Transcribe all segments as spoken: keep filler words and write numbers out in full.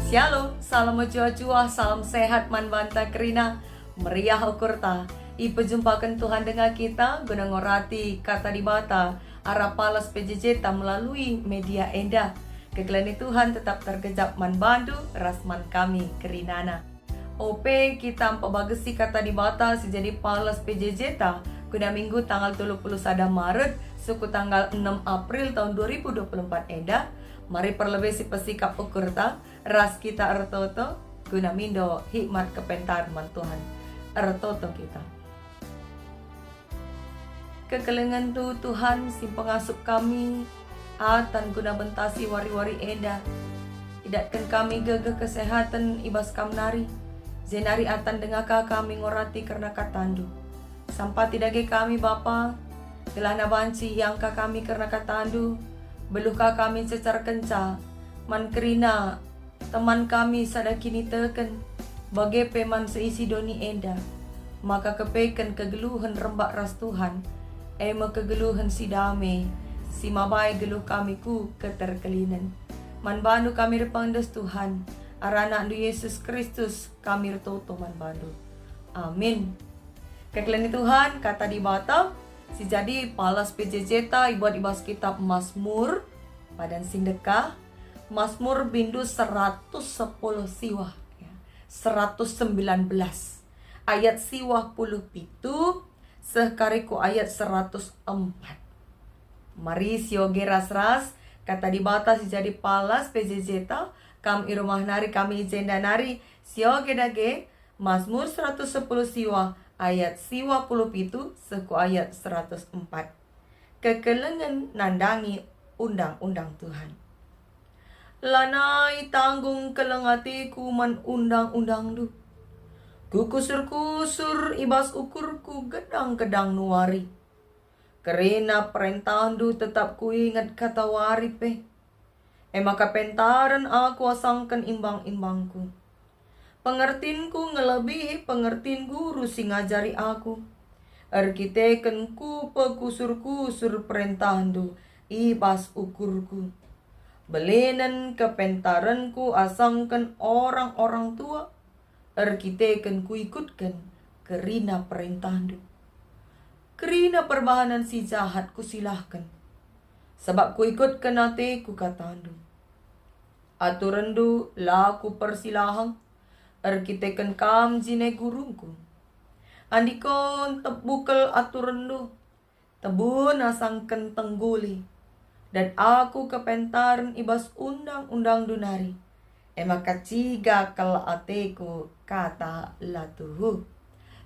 Shalom, salam mejuah-juah, salam sehat man banta kerina. Meriah ukurta. Ipejumpaken Tuhan denga kita guna ngorati Kata Dibata arah palas P J J ta melalui media enda. Kekelengen Tuhan tetap tergejap man bandu ras man kami kerinana. Ope kita mpebagesi Kata Dibata si jadi palas P J J ta guna Minggu tanggal tolu puluh sada Maret suku tanggal enem April tahun dua ribu dua puluh empat enda, mari perlebe si pesikap ukurta ras kita ertoto guna mindo hikmat kepentaren man Tuhan. Ertoto kita. KekelengenNdu, Tuhan, si pengasup kami, atan guna bentasi wari-wari enda. Idatken kami gegeh kesehaten i bas Kam nari, jenari atan denga ka kami ngorati kerna KataNdu. Sampati dage kami, Bapa, gelahna banci iangka kami kerna KataNdu, beluh ka kami ncecarkenca man kerina teman kami sada kiniteken, bage pe man seisi doni enda, maka kepeken kegeluhen rembak ras Tuhan, e me kegeluhen si dame, si mabai geluh kami ku keterkelinen. Man baNdu kami erpendes, Tuhan, arah AnakNdu Yesus Kristus kami ertoto man baNdu. Amin. Kekelengen Tuhan, Kata Dibata si jadi palas P J J ta ibuat i bas kitab Masmur, padan si ndekah, Masmur bindu seratus sepuluh siwah, ya, seratus sembilan belas, ayat siwah puluh pitu seh kari ku ayat seratus empat. Mari sioge ras-ras Kata Dibata si jadi palas P J J ta, kam i rumah nari, kami i jenda nari, sioge dage, Masmur seratus sepuluh siwah ayat siwah puluh pitu seh ku ayat seratus empat. Kekelengen nandangi undang-undang Tuhan. Lanai tanggung keleng ateku man undang-undangNdu. Kukusur-kusur i bas ukurku gedang-gedang nuari. Kerina perentahndu tetap kuinget katawari pe. E maka pentaren aku asangken imbang-imbangku. Pengertinku ngelebihi pengertin guru si ngajari aku. Erkiteken kupekusur-kusur perentahndu i bas ukurku. Belinen kepentarenku asangken orang-orang tua. Erkiteken kuikutken kerina perentahndu. Kerina perbahanen si jahat kusilahken, sabap kuikutken ateku katandu. Aturenndu la kupersilahang, erkiteken kam jine gurungku. Andiko ntebukel aturenndu, tebun asangken tengguli. Dat aku kepentaren i bas undang-undangndu nari, e maka ciga kal ateku kata la tuhu.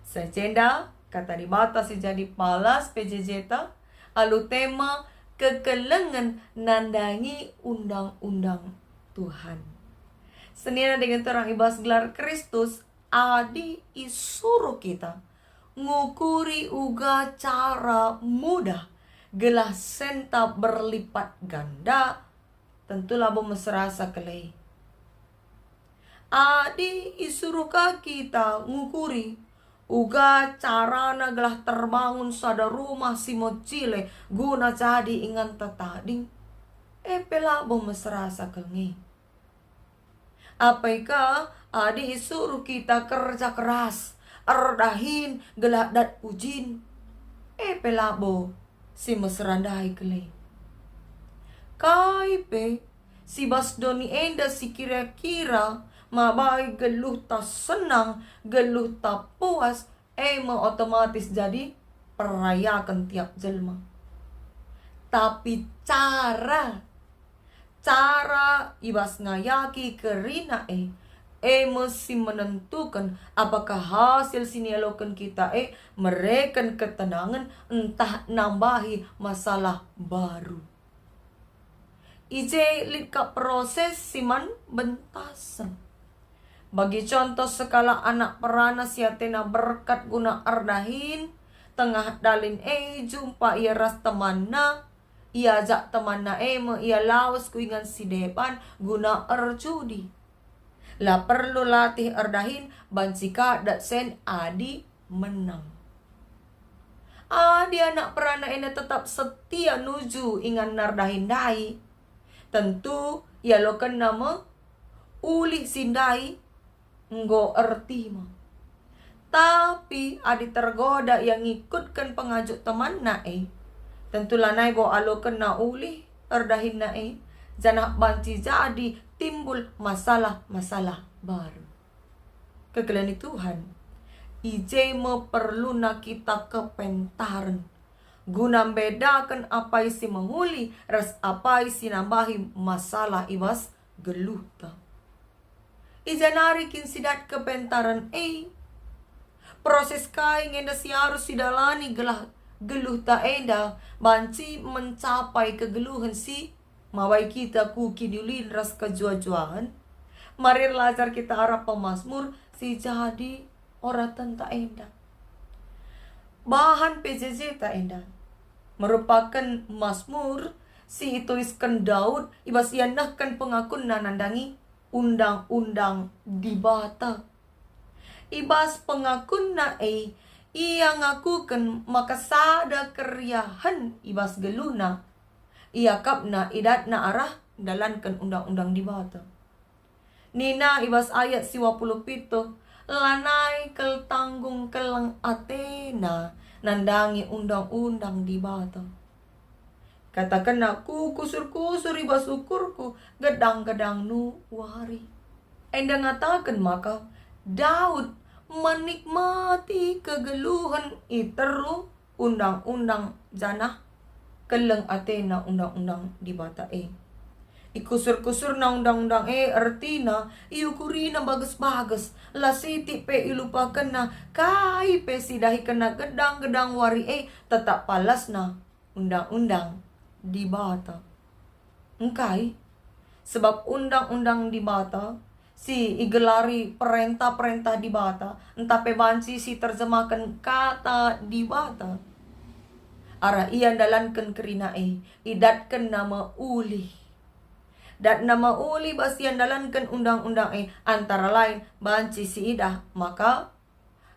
Seh jenda Kata Dibata si jadi palas P J J ta alu tema kekelengen nandangi undang-undang Tuhan. Senina dingen terang i bas gelar Kristus, adi isuruh kita ngukuri uga cara mudah gelah senta berlipat ganda, tentu labo mesera asa kal e. Adi isuruh ka kita ngukuri uga carana gelah terbangun sada rumah si mocile guna jadi inganta tading, e pe labo mesera asa kal nge. Apai ka adi isuruh kita kerja keras, erdahin gelah dat pujin, e pe labo si mesera ndai kal e. Kai pe si bas doni enda si kira-kira mabai geluhta senang, geluhta puas, e me otomatis jadi perayaken tiap jelma. Tapi cara, cara i bas ngayaki kerina e, e me si menentuken apakah hasil si nialoken kita e mereken ketenangen ntah nambahi masalah baru. I je lit kap proses si man bentasen. Bagi contoh, sekalak anak perana si atena berkat guna erdahin, tengah dalin e jumpa ia ras temanna, iajak temanna e me ia lawes ku ingan si deban guna erjudi. La perlu latih erdahin, banci ka dat sen adi menang. Adi anak perana enda tetap setia nuju inganna erdahin ndai, tentu ialokenna me Ulih si ndai enggo ertima. Tapi adi tergoda ia ngikutken pengajuk temanna e, tentu lanai bo alokenna ulih erdahinna e, janah banci jadi timbul masalah-masalah baru. Kekelengen Tuhan, i je me perluna kita kepentaren, guna mbedaken apai si mehuli ras apai si nambahi masalah i bas geluhta. I ja nari kin si dat kepentaren e? Proses kai nge enda si arus sidalani gelah geluhta enda banci mencapai kegeluhen si mabai kita ku kiniulin ras kejuah-juahen? Mari erlajar kita arah pemasmur si jadi oratenta enda. Bahan P J J-ta enda merupaken Masmur si itulisken Daud i bas ia nehken pengakunna nandangi Undang-undang Dibata. I bas pengakunna e, ia ngakuken maka sada keriahen i bas geluhna iakapna idatna arah ndalanken Undang-undang Dibata. Nina i bas ayat siwa puluh pitu, "Lanai kal tanggung keleng atena nandangi Undang-undang Dibata." Katakenna, "Kukusur-kusur i bas ukurku gedang-gedangNu wari." Enda ngataken maka Daud menikmati kegeluhen i teruh undang-undang janah keleng atena undang-undang Dibata e. Ikusur-kusurna undang-undang e, ertina iukurina bages-bages, la sitik pe ilupakenna kai pe si idahikenna gedang-gedang wari e, tetap palasna undang-undang Dibata. Engkai? Sebab undang-undang Dibata si igelari perentah-perentah Dibata, ntah pe banci si terjemahken kata Dibata. Arah ia ndalanken kerina e, idatkenna me ulih. Datna me ulih bas ia ndalanken undang-undang e, antara lain banci siidah maka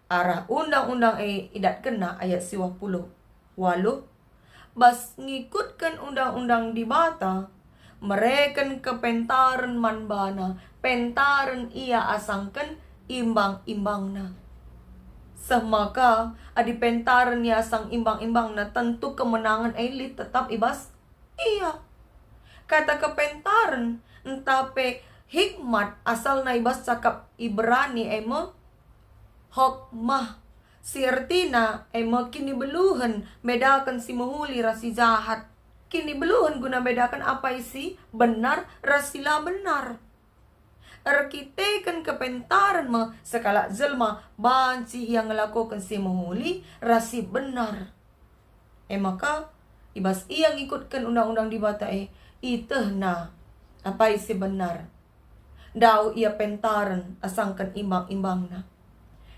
arah undang-undang e idatkenna ayat siwa puluh waluh, bas ngikutken undang-undang Dibata, mereken kepentaren man bana, pentaren ia asangken imbang-imbangna. Seh maka, adi pentaren ia asang imbang-imbangna, tentu kemenangen e lit tetap i bas ia. Kata kepentaren ntah pe hikmat asalna i bas cakap Ibrani e me hokmah, si ertina e me kinibeluhen mbedaken si mehuli ras si jahat. Kinibeluhen guna mbedaken apai si benar ras si la benar. Erkiteken kepentaren me sekalak jelma banci ia ngelakoken si mehuli ras si benar. E maka, i bas ia ngikutken undang-undang Dibata e, ietehna apai si benar. Ndauh ia pentaren asangken imbang-imbangna.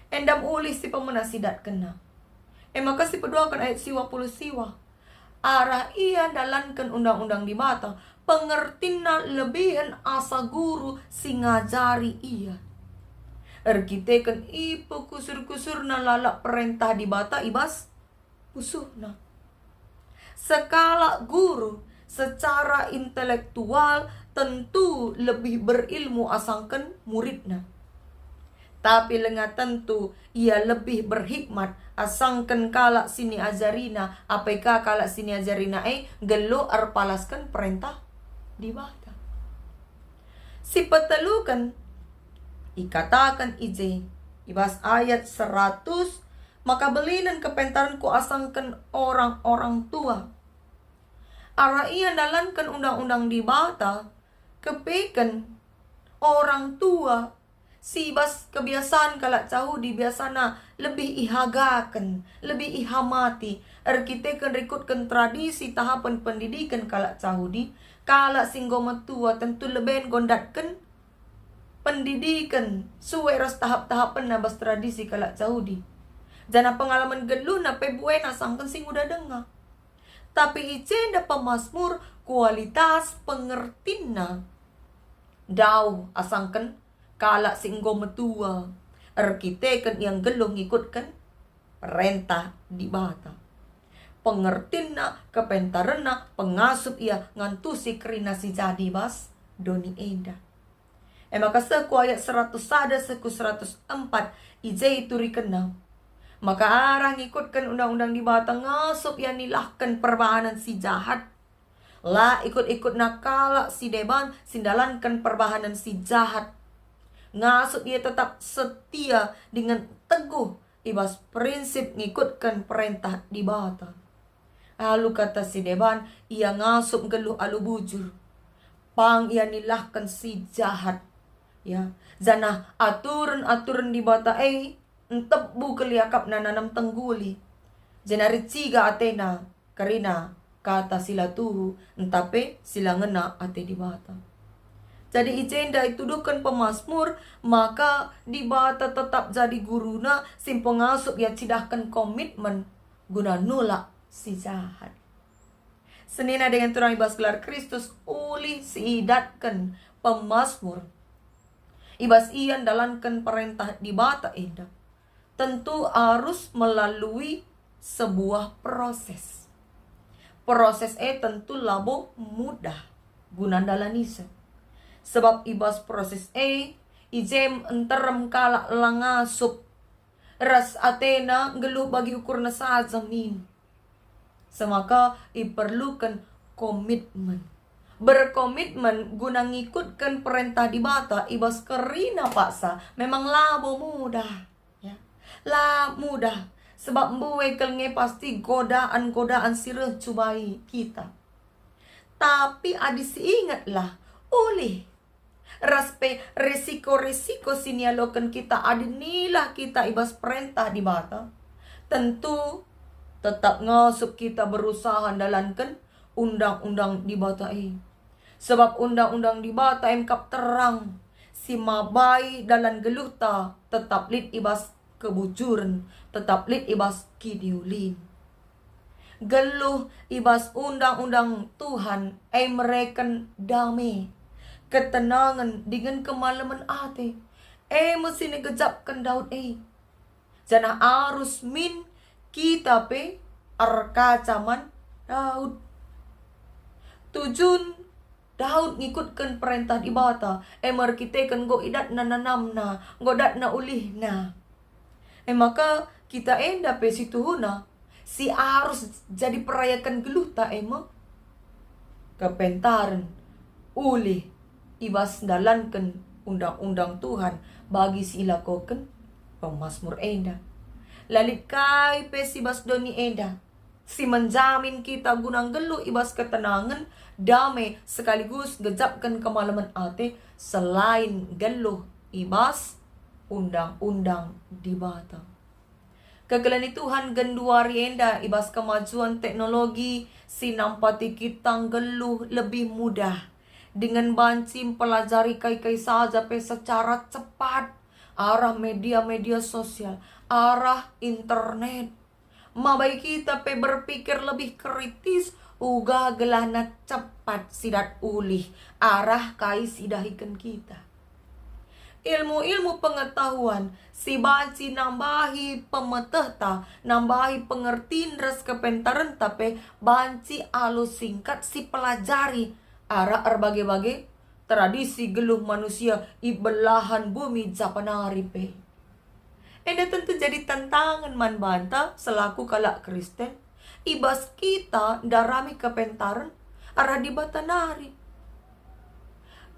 Enda me ulih si pemena si idatkenna. E maka si peduaken ayat siwa puluh siwa. Arah ia ndalanken undang-undang Dibata, pengertinna lebihen asa guru si ngajari ia. Erkiteken ipekusur-kusurna lalap perentah Dibata i bas pusuhna. Sekalak guru secara intelektual tentu lebih berilmu asangken muridna. Tapi langa tentu ia lebih berhikmat asangken kalak si niajarina, apai ka kalak si niajarina e nggeluh erpalasken perentah Dibata. Si peteluken, ikataken i je, i bas ayat seratus, maka belinen kepentaren kuasangken orang-orang tua. Arah ia ndalanken undang-undang Dibata, kepeken orang tua si bas kebiasaan kalak Jahudi biasana lebih ihagaken, lebih ihamati, erkiteken rikutken tradisi tahapen pendidiken kalak Jahudi, kalak si enggo metua tentu leben nggo ndatken pendidiken sue ras tahap-tahapenna bas tradisi kalak Jahudi. Janah pengalamen geluhna pe buena asangken si nguda denga. Tapi i jenda pemasmur kualitas pengertinna ndauh asangken kalak si enggo metua, erkiteken ia nggeluh ngikutken perentah Dibata. Pengertinna, kepentarenna, pengasup ia ngantusi kerina si jadi bas doni enda. E maka seh ku ayat seratus sada seh ku seratus empat, i je iturikenna maka arah ngikutken Undang-undang Dibata ngasup ia nilahken perbahanen si jahat. La ikut-ikutna kalak si deban si ndalanken perbahanen si jahat. Ngasup ia tetap setia dingen teguh i bas prinsip ngikutken perentah Dibata. Alu kata si deban, ia ngasup nggeluh alu bujur. Pang ia nilahken si jahat. Ya, janah aturen-aturen Dibata e ntebbu keliakapna nanem tengguli. Jenari ciga atena kerina kata si la tuhu, ntah pe si la ngena ate Dibata. Jadi i jenda ituduhken pemasmur maka Dibata tetap jadi guruna si pengasup ia cidahken komitmen guna nulak si jahat. Senina dengan turang i bas gelar Kristus, ulih si idatken pemasmur i bas ia ndalanken perentah Dibata enda, tentu arus melalui sebuah proses. Proses e tentu labo mudah guna ndalanisa. Sebab i bas proses e, i je nterem kalak la ngasup ras atena nggeluh bagi ukurna saja min. Semaka iperluken komitmen. Berkomitmen guna ngikutken perentah Dibata i bas kerina paksa memang labo mudah. Ya. La mudah, sebab mbue kal nge pasti godaan-godaan si reh cubai kita. Tapi adi siingetlah, ulih ras pe resiko-resiko si nialoken kita adi nilah kita i bas perentah Dibata, tentu tetap ngasup kita berusaha ndalanken undang-undang Dibata e. Sebab undang-undang Dibata e kap terang, si mabai dalan geluhta tetap lit i bas kebujuren, tetap lit i bas kiniulin. Geluh i bas undang-undang Tuhan e mereken dame, ketenangen dingen kemalemen ate. E me si nigejapken Daud e. Janah arus min kita pe erkaca man Daud. Tujun Daud ngikutken perentah Dibata, e merkiteken enggo idatna nanamna, enggo datna ulihna. E maka kita enda pe situhuna, si arus jadi perayaken geluhta e me kepentaren, ulih i bas ndalanken undang-undang Tuhan bagi si ilakoken pemasmur enda. La lit kai pe si bas doni enda si menjamin kita guna nggeluh i bas ketenangen, dame, sekaligus ngejapken kemalemen ate selain nggeluh i bas undang-undang Dibata. Kekelengen Tuhan, genduari enda i bas kemajuan teknologi si nampati kita nggeluh lebih mudah, dingen banci mpelajari kai-kai saja pe secara cepat, arah media-media sosial, arah internet. Mabai kita pe berpikir lebih kritis, uga gelahna cepat sidat ulih arah kai si idahiken kita. Ilmu-ilmu pengetahuan si banci nambahi pemetehta, nambahi pengertin ras kepentarenta pe banci alu singkat sipelajari arah erbage-bage tradisi geluh manusia i belahan bumi Japan nari pe. Enda tentu jadi tantangen man banta selaku kalak Kristen, i bas kita ndarami kepentaren arah Dibata nari.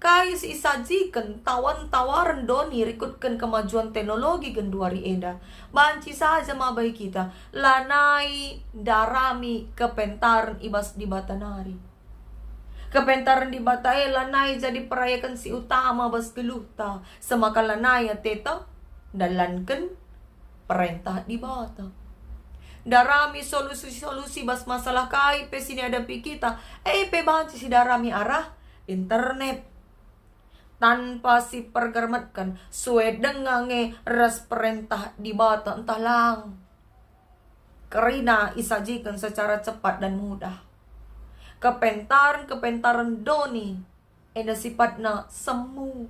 Kai si isajiken tawan-tawaren doni rikutken kemajuan teknologi genduari enda, banci saja mabai kita lanai ndarami kepentaren i bas Dibata nari. Kepentaren Dibata e lanai jadi perayaken si utama bas geluhta, semaka lanai ateta ndalanken perentah Dibata. Ndarami solusi-solusi bas masalah kai pe si niadapi kita, e pe banci sidarami arah internet. Tanpa sipergermetken, sue denga nge ras perentah Dibata ntah lang. Kerina isajiken secara cepat dan mudah. Kepentaren-kepentaren doni enda sifatna semu,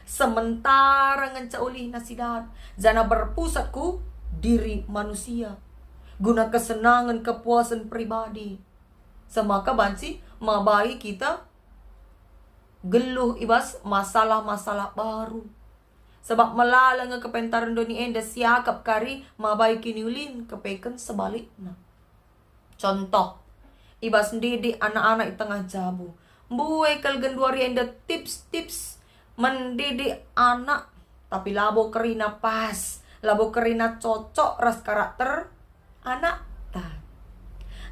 sementara ngenca ulihna sidat, janah berpusat ku diri manusia, guna kesenangen kepuasen pribadi. Semaka banci mabai kita nggeluh i bas masalah-masalah baru. Sabap melala nge kepentaren doni enda siakap kari mabai kiniulin kepeken sebalikna. Contoh, i bas ndidik anak-anak i tengah jabu. Mbue kal genduari enda tips-tips mendidik anak, tapi labo kerina pas, labo kerina cocok ras karakter anakta.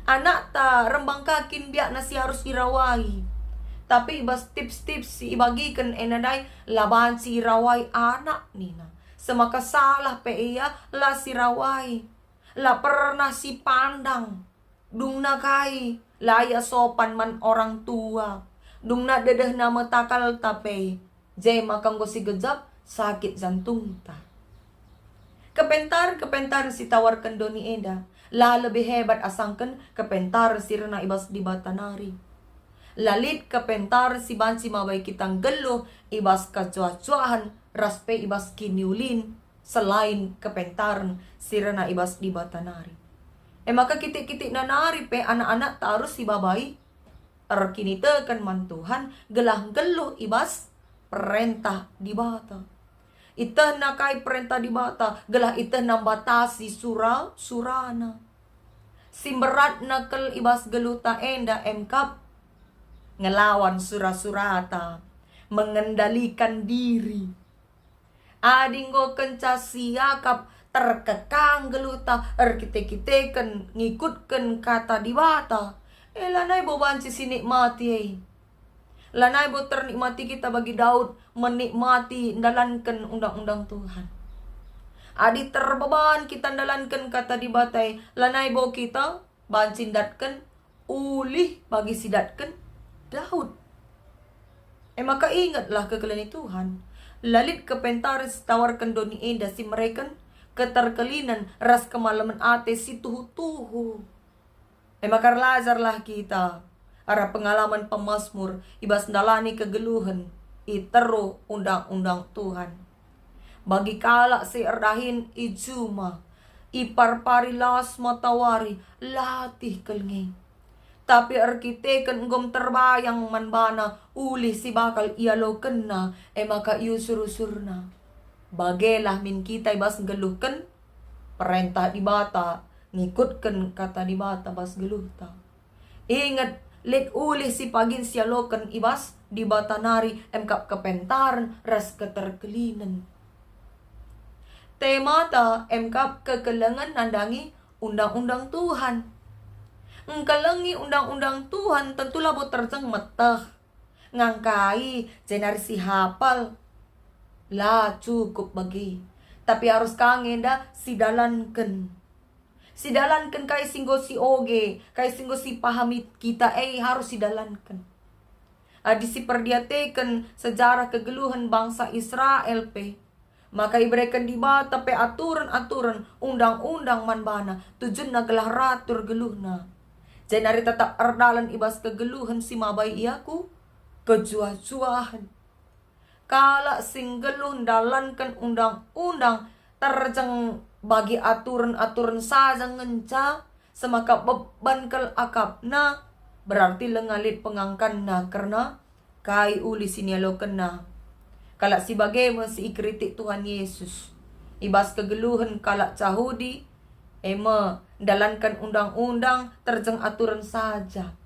Anakta rembang ka kin biakna si arus irawai. Tapi i bas tips-tips si ibagiken e nadai la banci irawai anak nina. Semaka salah pe ia la sirawai. La pernah sipandang. Dungna kai, la ia sopan man orang tua. Dungna dedehna metakalta pe, je maka enggo sigejap sakit jantungta. Kepentaren-kepentaren si tawarken doni enda la lebih hebat asangken kepentaren si rena i bas Dibata nari. La lit kepentaren si banci mabai kita nggeluh i bas kejuah-juahen ras pe i bas kiniulin selain kepentaren si rena i bas Dibata nari. E maka kitik-kitikna nari pe anak-anakta arus sibabai erkiniteken man Tuhan gelah nggeluh i bas perentah Dibata. Itehna kai perentah Dibata gelah itehna mbatasi sura-surana. Si mberatna kal i bas geluhta enda emkap ngelawan sura-surata, mengendalikan diri. Adi enggo kenca siakap terkekang geluhta erkite-kiteken ngikutken Kata Dibata, e lanai bo banci sinikmati e. Lanai bo ternikmati kita bagi Daud menikmati ndalanken undang-undang Tuhan. Adi terbeban kita ndalanken Kata Dibata e, lanai bo kita banci ndatken ulih bagi si datken Daud. E maka ingetlah kekelengen Tuhan. La lit kepentaren si tawarken doni enda si mereken keterkelinen ras kemalemen ate si tuhu-tuhu. E maka erlajarlah kita arah pengalaman pemasmur i bas ndalani kegeluhen i teruh undang-undang Tuhan. Bagi kalak si erdahin i juma, iparpari las matawari, latih kal nge. Tapi erkiteken enggo terbayang man bana ulih si bakal ialokenna, e maka iusur-usurna. Bagelah min kita i bas nggeluhken perentah Dibata, ngikutken Kata Dibata bas geluhta. Inget, lit ulih si pagin sialoken i bas Dibata nari emkap kepentaren ras keterkelinen. Temata emkap kekelengen nandangi undang-undang Tuhan. Engkelengi undang-undang Tuhan tentu labo terjeng meteh, ngangkai, jenari sihapal. La cukup bage, tapi arus ka nge enda sidalanken. Sidalanken kai si enggo sioge, kai si enggo sipahami kita e harus sidalanken. Adi siperdiateken sejarah kegeluhen bangsa Israel pe, maka ibereken Dibata pe aturen-aturen, undang-undang man bana, tujunna gelah ratur geluhna. Jenari tetap erdalan i bas kegeluhen si mabai ia ku kejuah-juahen. Kalak si nggeluh ndalanken undang-undang terjeng bagi aturen-aturen saja ngenca, semaka beban kal akapna, berarti langa lit pengangkanna kerna kai ulih si nialokenna. Kalak si bage me si ikritik Tuhan Yesus i bas kegeluhen kalak Jahudi, e me, ndalanken undang-undang terjeng aturen saja.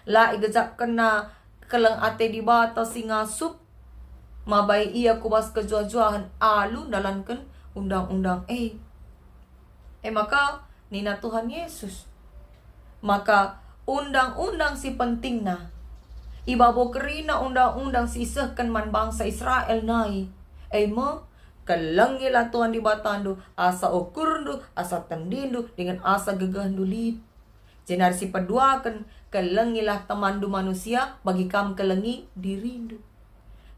La igejapkenna keleng ate Dibata si ngasup, mabai ia ku bas kejuah-juahen alu ndalanken undang-undang e. E maka nina Tuhan Yesus, maka undang-undang si pentingna, i babo kerina undang-undang si isehken man bangsa Israel nai, e me, kelengilah Tuhan Dibatandu, asa ukurndu, asa tendindu, dingen asa gegehndu lit. Jenari sipeduaken, kelengilah temanndu manusia bagi kam kelengi dirindu.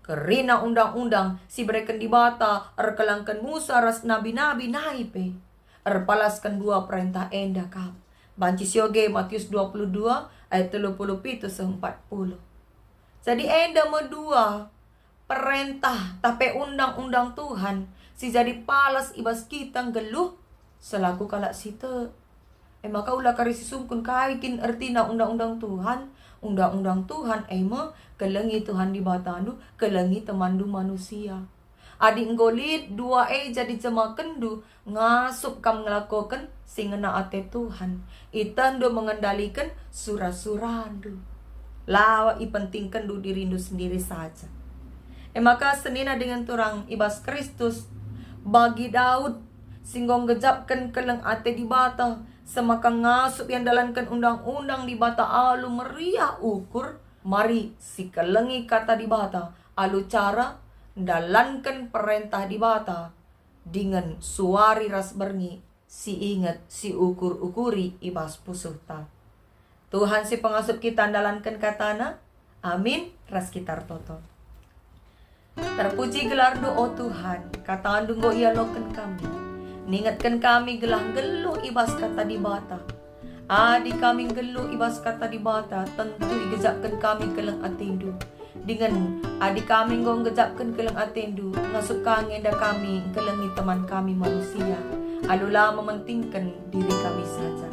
Kerina undang-undang si ibereken Dibata erkelangken Musa ras nabi-nabi nai pe, erpalasken dua perentah enda kap. Banci sioge Matius dua puluh dua ayat telu puluh pitu seh empat puluh. Jadi enda me dua perentah, tape undang-undang Tuhan si jadi palas i bas kita nggeluh selaku kalak si tek. E maka ula kari sisungkun kai kin ertina undang-undang Tuhan, Undang-undang Tuhan e me, kelengi Tuhan Dibatandu, kelengi temanndu manusia. Adi enggo lit dua e jadi jemakenndu, ngasup kam ngelakoken si ngena ate Tuhan. Itehndu mengendaliken sura-surandu. La ipentingkenndu dirindu sendiri saja. E maka senina dingen turang i bas Kristus, bagi Daud si enggo nggejapken keleng ate Dibata, semaka ngasup ia ndalanken undang-undang Dibata alu meriah ukur, mari sikelengi Kata Dibata alu cara ndalanken perentah Dibata dingen suari ras berngi si inget si ukur-ukuri i bas pusuhta. Tuhan si pengasup kita ndalanken katana. Amin, ras kita ertoto. Terpuji gelarNdu, o Tuhan, katandu enggo ialoken kami. Ningetken kami gelah nggeluh i bas Kata Dibata. Adi kami nggeluh i bas Kata Dibata, tentu igejapken kami keleng atendu. Dingen, adi kami enggo nggejapken keleng atendu, ngasup ka nge enda kami ngkelengi teman kami manusia, alu la mementingken diri kami saja.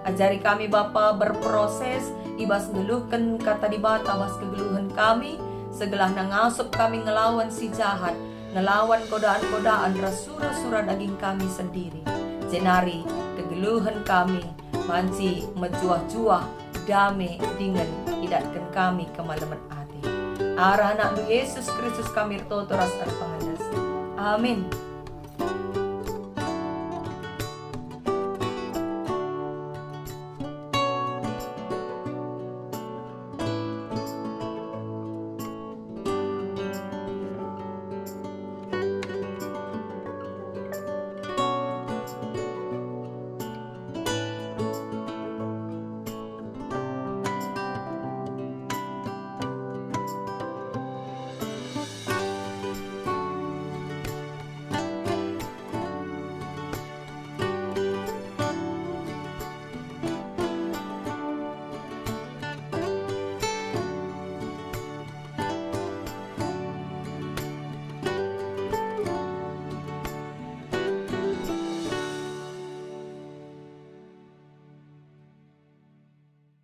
Ajari kami, Bapa, berproses i bas nggeluhken Kata Dibata bas kegeluhen kami, segelahna ngasup kami ngelawan si jahat, ngelawan godaan-godaan ras sura-sura daging kami sendiri. Jenari kegeluhen kami banci mejuah-juah, dame dingen idatken kami kemalemen ate. Arah AnakNdu Yesus Kristus kami ertoto ras erpengendes. Amin.